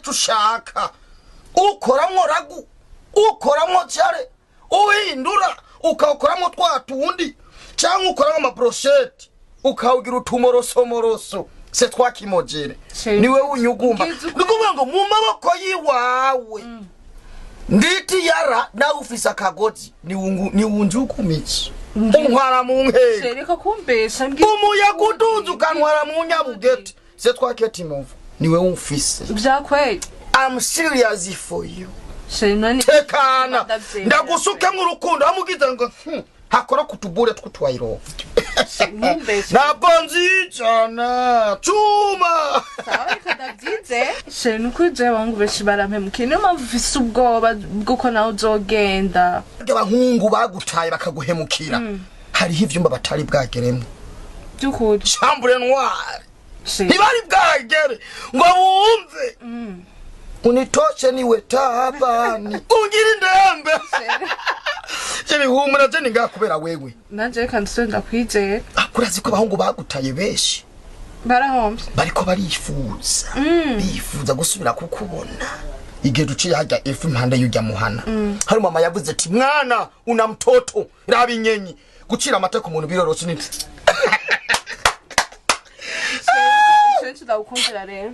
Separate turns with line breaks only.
Ico ushaka ukoramwo ragoût, ukoramwo cyare, uhindura ukawukoramwo twa tundi, cyangwa ukoramwo amabrochettes, ukawugira utumorosomoroso. C'est toi qui me gère.
Chéri,
niwe unyugumba.
Ngize
Ni ukuvuga ngo mu maboko yiwawe nditi yara, nawe ufise akagozi niwunjugumiza, untwara mu nkeka.
Chéri, reka kumbesha, mbwiza.
Umuyaga uduze ukantwara mu nyabugete. C'est toi qui tu m'envoies, niwe umfise.
Vyakweli?
I'm serious for you.
Chéri, none
Tekana.
Ndavyemera.
Ndagusukemwo urukundo amugize ngo hakora kutubure tw'utwayirovu.
Ntumbeshe.
Ntabwo nzicana cuma.
Sawa, reka ndavyize. Chéri, nukuri jewe abahungu benshi barampemukiye, niyo mpamvu ufise ubwoba bw'uko nawe uzogenda.
Abahungu bagutaye bakaguhemukira, hariho ivyumba batari bwageremwo.
By'ukuri?
Chambre noire.
Chéri.
Ntibari bwagere ngo bumve unitoshe niwe tabani ungira indembe. Chéri, humura, je ningaha kubera wewe.
Nanje reka ndusubire ndakwizera.
Ah, urazi ko abahungu bagutaye benshi
Barahomvye.
bariko barifuza, bifuza gusubira kukubona. Igihe duciye hajya ifu impande y'ujya muhana, hari mama yavuze ati: "Mwana, una mtoto, raba inyenyi." Gucira amata ku muntu biroroshe ni
Ico nico ndagukundira rero.